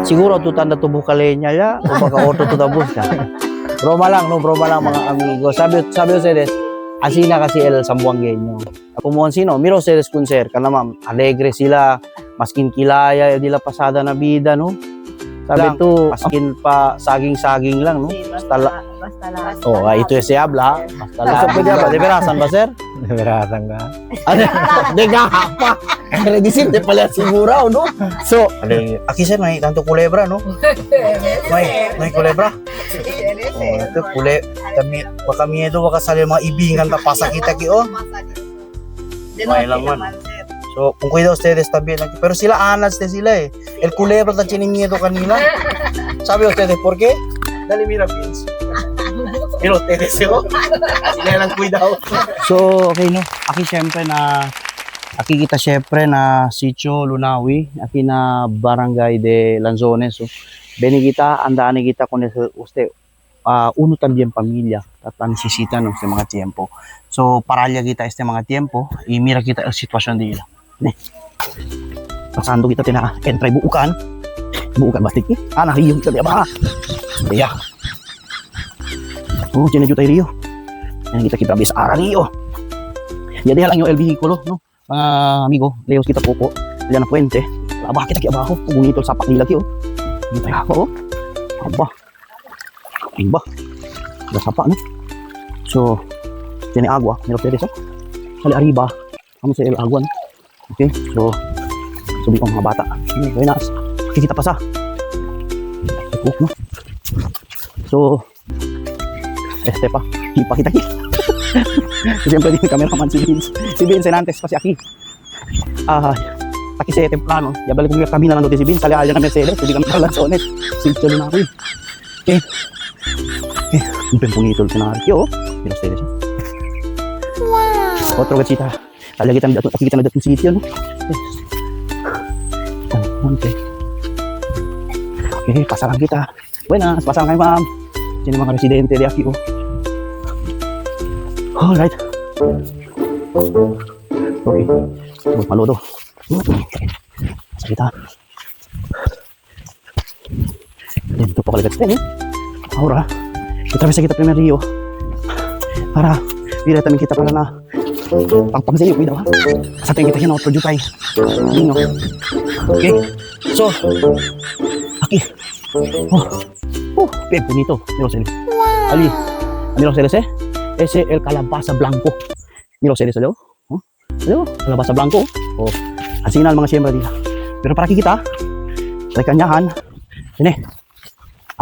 Siguro tutan na tubo kalenya ya o baka auto to busca. Broma lang, no? Broma lang, mga amigo. Sabi, sabi ustedes, asina kasi el Sambuangueño. Como sino, mira ustedes kun sir, kana ma'am, alegre sila, maskin kilaya, di la pasada na vida, no? Sabi Lang. to, maskin pa saging-saging lang, no? Sí, Basta la- basta lang. Oh, ah, ito se habla. Basta lang. So, pwede ba? De verasan ba, sir? Berasan ka. Ano? De pa. Quiere de pala siguro, no? So, aquí sir, may tanto culebra, no? May culebra. Oh, ito kule, kami baka miedo baka sali mga ibingan ta pasa kita ki oh. May laman. So, kung cuida ustedes también aquí. Pero sila anas de sila eh. El culebra ta tiene miedo kanila. ¿Sabe ustedes por qué? Dale, mira, Vince. Mira ustedes, oh. Sila lang cuidado. So, okay, no? Aki syempre na aki kita syempre na Sitio Lunawi, aki na Barangay de Lanzones. So, beni kita, andaan kita con ese usted uno también familia tatan sisita no este mga tiempo. So, paralya kita este mga tiempo y mira kita el sitwasyon dila. Ne. Pasando kita tina entry buukan. Buukan batik ni. Ah, nariyo kita di ba? Ya. Oh, tiene tayo Rio. Yan kita kita bis ara Rio. Jadi halang yung el vehikulo, no? Mga amigo, lejos kita poco. Diyan na puente. Aba kita ki abajo. Pugungitol sapak nila ki oh. Dito tayo ako oh. Aba. Iba. Da sapa no. So, tiene agua. Mira ustedes, oh. Sale arriba. Vamos a el agua, no? Okay, so, subi ko mga bata. Buenas. Kikita pa sa. Oh, no? So, este pa. Hipa kita ki. Siyempre din cameraman si Vince. Si Vince antes pa si Aki. Ah, aki se temprano. Ya balik kami kami na lang doon si Vince. Sali alya na Mercedes. Hindi kami kalansonet. Si Cholo na ako eh. Okay. Okay. Un pungitol si oh. Mira ustedes. Oh. Wow. Otro gachita. Talya kita na kita na datong sitio, no? Yes. Oh, okay. Okay, pasaran kita. Buenas, pasaran kayo, ma'am. Diyan yung mga residente di aki, oh. Alright. Okay. Huwag malodo. Okay. Pasa kita. Dito pa kaligat eh. Ahora, kita bisa kita primer rio. Para, bila tamin kita para na pangpang sa iyo, cuidado ha. Sa tingin kita yun, otro jutay. Nino. Okay. So, aquí. Oh, oh, bien bonito. Mira ustedes. Wow. Ali. Mira ustedes, eh. Ese el calabaza blanco. Mira ustedes, hello. Oh, hello, calabaza blanco. Oh, asinan mga siyembra dila. Pero para kita, sa kanyahan, ini,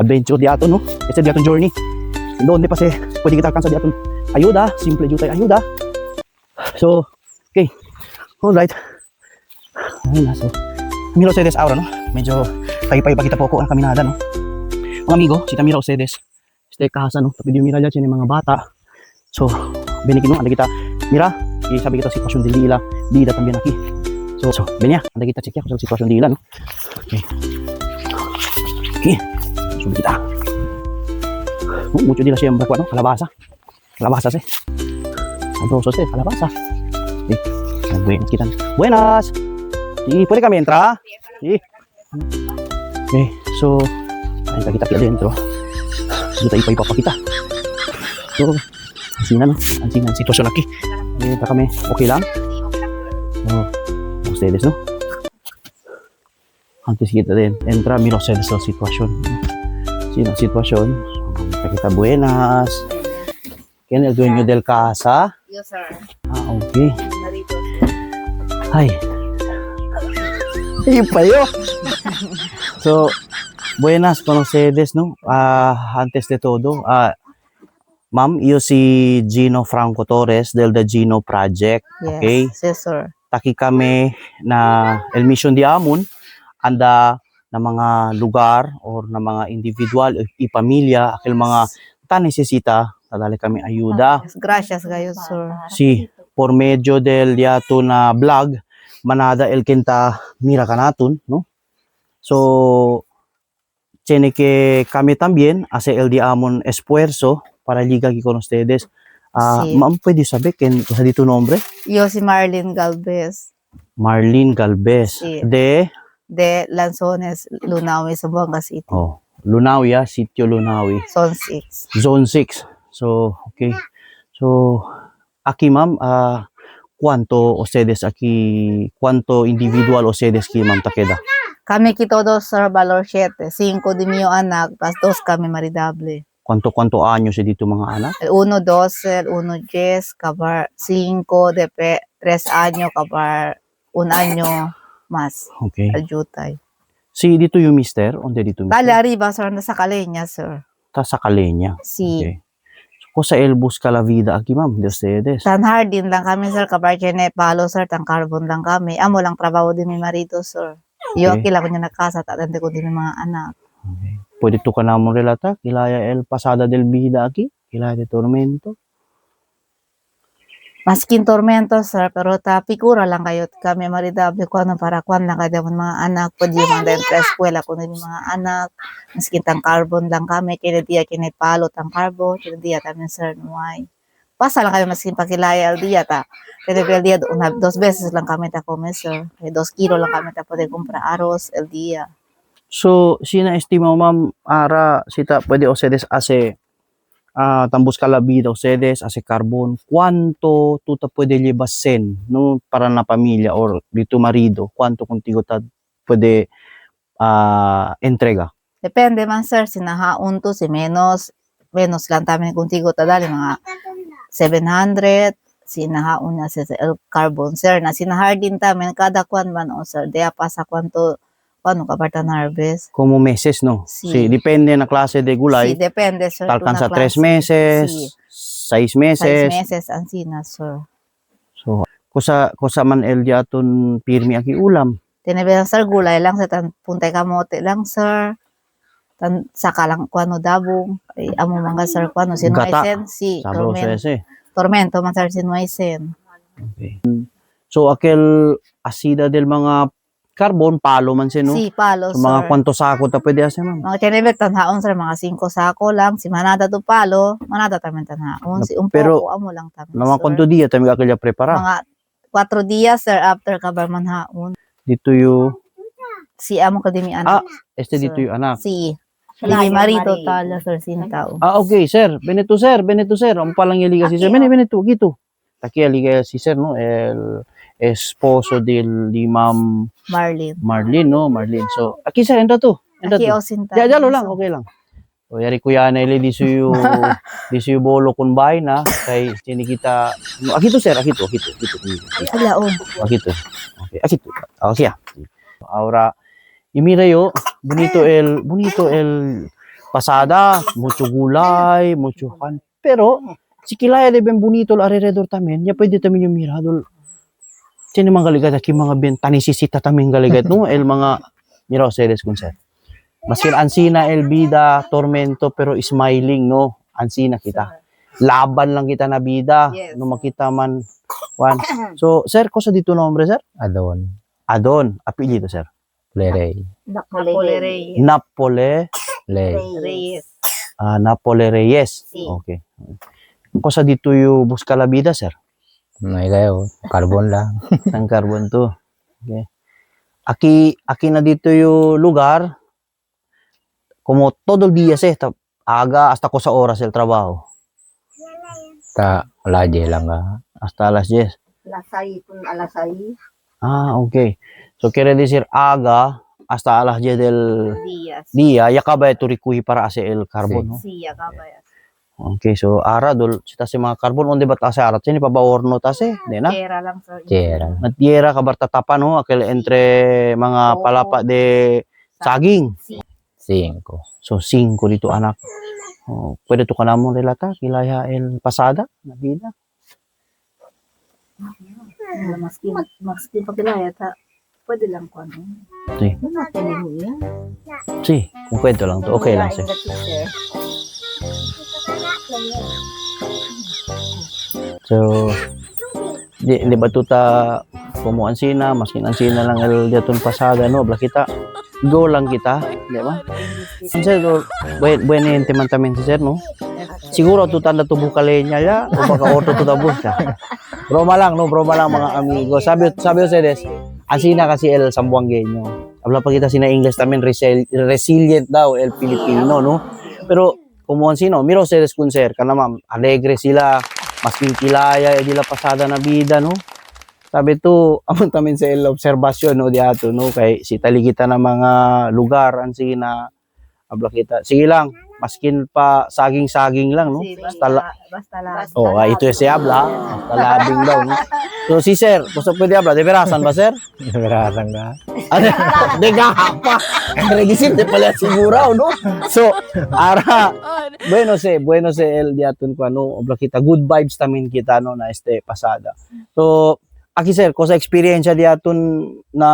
adventure di ato, no? Ese di aton journey. Doon di pa se, pwede kita alcanza di aton ayuda, simple jutay ayuda. So, okay. Alright. Ayun na, so. Mira ustedes ahora, no? Medyo pay-pay pa kita poco ang kaminada, no? Mga amigo, si Tamira ustedes. Este casa, no? Tapi di mira dyan, yung mga bata. So, benikin no, anda kita, mira, sabi kita sitwasyon din nila, bida también aquí. So, benya, anda kita check ya kung sitwasyon nila, no? Okay. Okay, subi kita. Oh, mucho nila siyempre, no? Kalabasa. Kalabasa, se. Sabroso, se, kalabasa. Eh, buenas kita. Buenas! Sí, pwede kami entra? Sí. Okay, so, ayun kita kita dentro. Dito tayo ipapakita. So, ang sina, no? Ang sina, ang sitwasyon aquí. Dito kami, okay lang? Oh, ustedes, no? Antes kita din, entra, mira ustedes la sitwasyon. Sino sitwasyon? So, kita buenas. ¿Quién es el dueño del casa? Yes, sir. Ah, okay. Narito. Ay. Ipa yo. So, buenas con ustedes, no? Ah, antes de todo, ma'am, iyo si Gino Franco Torres del The Gino Project. Yes. Okay. Yes, sir. Taki kami na el mission di amon anda na mga lugar or na mga individual i pamilya akil mga ta nesesita tadali kami ayuda. Yes, gracias kayo, sir. Si por medio del yato na vlog manada el kenta mira kanaton, no? So tiene que kami también hace el diamon esfuerzo para liga aquí con ustedes. Ah, Sí. ma'am, pwede saber quién sa dito nombre? Yo si Marlene Galvez. Marlene Galvez Sí. de de Lanzones, Lunawi, Zamboanga City. Oh, Lunawi, ah, Sitio Lunawi. Zone 6. Zone 6. So, okay. So, aquí ma'am, ¿cuánto ustedes aquí, cuánto individual ustedes aquí ma'am Takeda? Kami ki todos, sir, valor 7. 5 di mio anak, plus 2 kami maridable. ¿Cuánto años eh dito mga anak? El 1, 12, el 1, 10, kabar 5, de 3 año, kabar 1 año más. Okay. El jutay. Si dito yung mister, onde dito mister? Tala arriba, sir, nasa Kalenya, sir. Ta sa Kalenya. Si Okay. So, cosa él busca la vida aquí ma'am de ustedes? Tan hardin lang kami, sir, kabar kene palo, sir, tan carbon lang kami. Amo lang trabaho din mi marito, sir. Yo Okay. okay lang ko niya nakasa, tatante ko din mi mga anak. Okay. Pwede to ka namon relata, kilaya el pasada del vida aquí, kilaya de tormento. Maskin tormento, sir, pero ta pikura lang kayo kami maridable ko ano para kwan lang kayo mga anak, pwede yung mga dahil sa eskwela ko yung mga anak. Maskin tang carbon lang kami, kini dia kini palo tang carbon, kini dia kami sir nuay. Pasa lang kami maskin pakilaya al dia ta. Kini el dia una dos veces lang kami ta come sir. Kaya 2 kilo lang kami ta pwede comprar arroz el dia. So, sina estima ma'am, ara, sita, pwede ustedes hace, tan busca la vida ustedes, hace carbón. ¿Cuánto tú te puede llevar sen, no, para la familia or de tu marido? ¿Cuánto contigo ta puede entrega? Depende man sir, si nahaon to, si menos, menos lang tamin contigo tadali mga 700, si nahaon na si el carbon sir, na sinahardin tamin kada kwan man o sir, deya pa sa kwanto, kwano kabartan harvest. Como meses, no? Sí. Sí, depende na klase de Si gulay. depende sir, Te alcanza tuna 3 klase. meses, Sí. 6 6 meses. meses ang sina sir. So, cosa man el diaton pirmi aki ulam. Tinebe sir gulay lang sa tan puntay kamote lang sir. Tan saka lang kwano dabong ay amo mga sir kwano Gata. sinuaysen si Sabroso tormento ese. tormento man sir sinuaysen. Okay. So, aquel asida del mga carbon, palo man siya, no? Si palo So, mga sir. kwanto sako ta pwede ase, ma'am. Mga kinebek tanhaon sir mga 5 sako lang si manada to palo manada tamen tanhaon si un Pero, poco amo lang tamen Na mga sir. kwanto dia tayo kakilya prepara. Mga 4 días sir after kabar manhaon Dito yung, si amo kadimi anak este Sir. dito yung anak. si Di marito tala sir sintao. Ah, okay, sir. Benito, sir. Benito, sir. Ang palang yaliga si sir. Bene, Benito, gitu. Taki aliga si sir, no? El esposo del di ma'am Marlene. Marlene, no? Marlene. So, aki sir, entra to. Entra Aki to. o sinta. Ya, jalo lang, okay lang. O, yari kuya Nelly, di suyo, di suyo bolo kun bay na, kay sini kita, no, aki to sir, aki to, aki to, aki to, aki to. Ala oh. Aquí tú. Okay, aquí tú. Okay, ah. Ahora, y mira yo, bonito el pasada, mucho gulay, mucho pan. Pero, si Kilaya de ben bonito el alrededor también, ya pwede también yung mirador. Sino mga galigat, aquí mga ben, tanisisita también galigat, no? El mga, mira ustedes kung sir. Maski ansina el vida, tormento, pero smiling, no? Ansina kita. Laban lang kita na bida, Yes. no makita man. Juan. So, sir, cosa di tu nombre, sir? Adon. Adon, apelyido, sir. Lerey. Napole Napole, Ley. Reyes. Napole Reyes. Sí. Okay. Cosa di tuyo busca la vida, sir? No kayo. Carbon lang. Ang carbon to. Okay. Aquí, aquí na dito yung lugar, como todo el día, sir, aga hasta cosa oras el trabajo. Ta laje lang ka. Hasta las 10. Lasay kung alasay. Ah, okay. So, quiere decir aga hasta a las 10 del Diaz. día, ya acaba de turikuhi para hacer el carbon, Sí. no? Si akaba. Okay, so ara dol sita si mga carbon onde ba ta sa arat sini pabaorno ta se, di na? Kera lang sir. Chera. Natiera kabar tatapan no aquel entre mga Oo. palapa de saging. Cinco. So 5 dito anak. Oh, pwede to ka namon relata kilaya el pasada na vida. Maski, maski pagkilaya ta, pwede lang ko ano. Sí. Ano mo yan? Sí, kung kwento lang to. Okay lang sir. So di ba tuta como ansina, maskin ansina lang el diaton pasada no, bla kita go lang kita, di ba? Sir, buen gente man tamen si sir, no? Siguro tu tanda tubuh kalenya ya, o baka orto tu busca. Broma lang, no? Broma lang mga amigo. Sabi, sabi ustedes, ansina kasi el Sambuangueño. Habla pa kita sina English tamen resilient daw el Filipino, no? Pero kumuhan sino, miro ustedes kun sir, kana ma'am, alegre sila, mas kilaya eh, di la pasada na bida, no? Sabi to, amon tamen sa el obserbasyon no di ato no kay si taligita na mga lugar ang sige na habla kita. Sige lang, maskin pa saging-saging lang no. Sí, Basta la- basta lang. Oh, ah, ito si habla, basta labing daw no. So si sir, gusto pwede habla, de verasan ba sir? Berasan ka. Ano? De pa. Regisit de pala siguro, no? So, ara, bueno se el diatun ko ano, obla kita good vibes tamin kita no na este pasada. So, aki sir, ko sa experience diatun na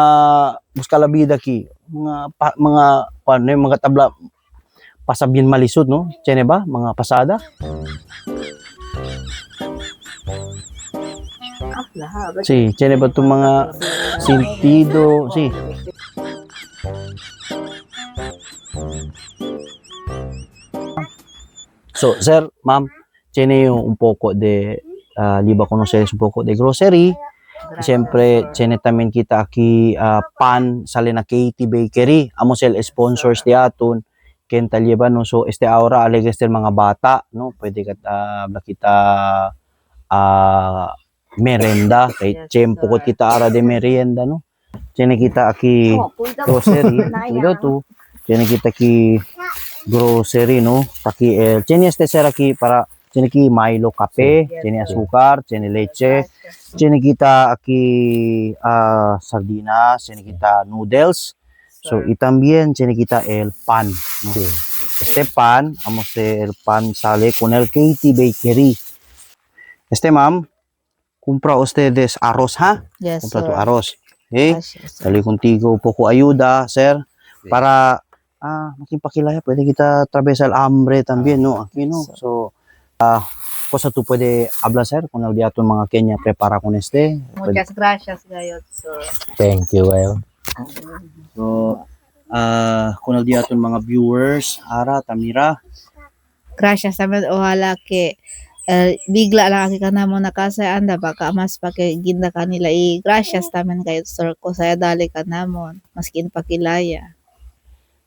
busca la vida ki mga pa, mga ano yung mga tabla pasabin malisod no? Tiene ba mga pasada? Sí, tiene ba itong mga sentido? Sí. So, sir, ma'am, tiene un poco de, liba conocer un poco de grocery. Siyempre, tiene también kita aquí pan, sale na Katie Bakery. Amo sel sponsors de aton. Ken talyeba no. So, este ahora alegre este mga bata, no? Pwede ka kita merenda kay Yes, tiyempo ko sir. kita ara de merienda no. Tiene kita aquí grocery, cuidado tú. Tiene kita aquí grocery no. Taki el tiene este ser aquí para tiene aquí Milo café, Yes, tiene sir. azúcar, tiene leche, tiene kita aquí sardinas, tiene kita noodles. So, y también tiene kita el pan, no? Sí. Este pan, vamos el pan sale con el Katie Bakery. Este ma'am, compra ustedes arroz ha? Yes, Compra sir. tu arroz. Okay? Gracias, sir. Dali contigo poco ayuda, sir, Sí. para makin pakilaya, pwede kita atravesar el hambre también, no? Aquí, no? So, cosa tú puede hablar, sir, con el día tu mga Kenya prepara con este. Pwede- Muchas gracias, gayot, sir. Thank you kayo. So, con el día tu mga viewers, Ara, Tamira, Gracias también, ojalá que bigla lang aki ka namo nakasa anda baka mas pakiginda kanila i gracias también kayo sir ko saya dali ka namon maskin pakilaya.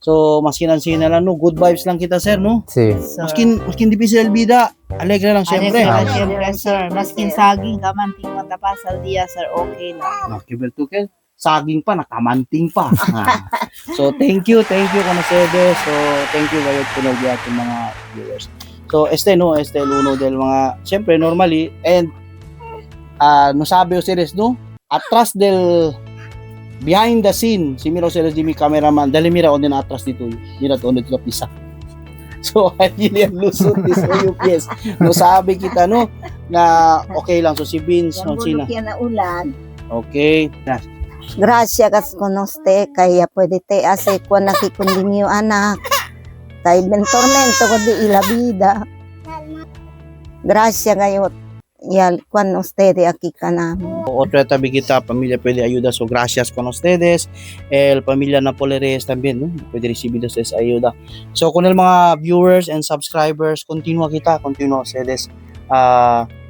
So, maskin ang sina lang, no? Good vibes lang kita, sir, no? Sí. Sir. Maskin difícil el vida, alegre lang siyempre. Alegre lang siyempre sir. Maskin saging kamanting matapasal dia sir okay lang. Ah, kibel tukel, saging pa, nakamanting pa. Ah. So, thank you, Conocede. So, thank you kayo po ating mga viewers. So, este, no, este, el uno del mga, siyempre, normally, and, no sabe ustedes, no, atras del, behind the scene, si Miro Ceres di mi cameraman, dali mira onde na atras dito, mira onde dito pisa. So, ay yan lusot ni so UPS. No sabi kita, no, na okay lang. So, si Vince, no, sina. Yan na ulan. Okay. Gracias kas conoste kaya pwede te ase kwa nakikundinyo anak. Kay ben tormento ko di ila vida. Gracias kayo. Yal kwan ustedes aquí kanamo. Otra tabi kita, familia puede ayuda. So, gracias con ustedes. El familia Napoli Reyes también, no? Puede recibir ustedes ayuda. So, con el mga viewers and subscribers, continua kita, continua ustedes.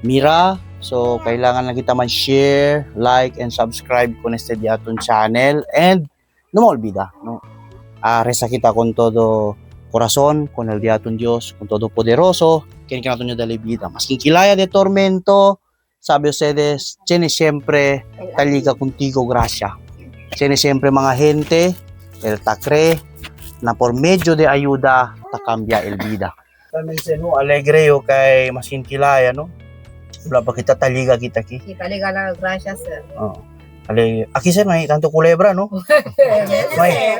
Mira, so kailangan lang kita man share, like, and subscribe con este diaton channel. And no mo olvida, no? Reza kita con todo corazón, con el diaton Dios, con todo poderoso, quien kinaton nyo dali vida. Maskin kilaya de tormento, sabi ustedes, tiene siempre taliga contigo gracia. Tiene siempre mga gente, el tacre, na por medio de ayuda, ta cambia el vida. También se no, alegre yo kay maskin kilaya, no? Wala pa kita taliga kita ki. Kita lang gracias sir. Oo. Alegre. Aquí sir, may tanto culebra, no?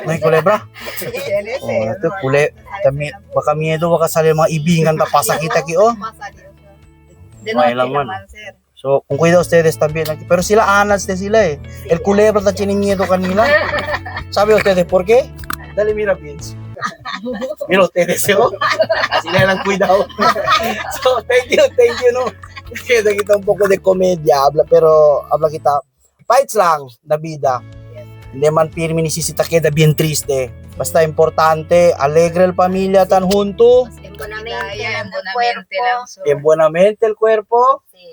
May culebra. Oh, ito kule. Kami, baka miedo, baka sali mga ibingan ta pasa kita ki, oh. De Okay noche lang man. naman sir. So, kung cuida ustedes también aquí. Pero sila anas de sila eh. El culebra está tiene miedo kanila. ¿Sabe ustedes por qué? Dale, mira, Vince. Mira ustedes, oh. Así le dan cuidado. So, thank you, no. Kita kita un poco de comedia, habla, pero habla kita, fights lang na vida. Hindi man pirmi ni Sisi Takeda bien triste. Basta importante, alegre el familia tan junto, Maskin Buenamente pakilaya, lang ang buenamente cuerpo. lang sir. en buenamente el cuerpo. Sí.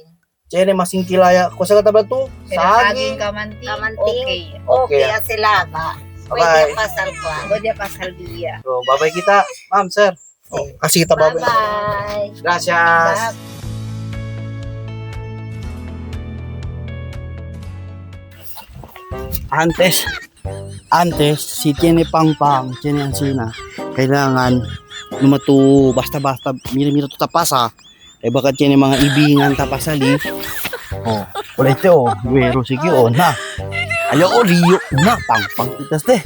Tiene mas inquilaya. Cosa ka tabla tu? Pero saging Saging. kamanting, Kamanting. okay. Okay. Okay, ase lava. Bye-bye. Pwede pasal ko. Pwede pasal dia. So, bye-bye kita, ma'am, sir. Oh, kasi kita bye-bye. Bye-bye. Gracias. Bye. Antes, antes, si tiene pangpang, tiene ansina, kailangan lumatu basta-basta, mira-mira to tapasa. Eh baka tiene mga ibingan tapasali. Oh, wala ito oh, güero sige oh na. Ayo oh, Rio na pangpang titas te.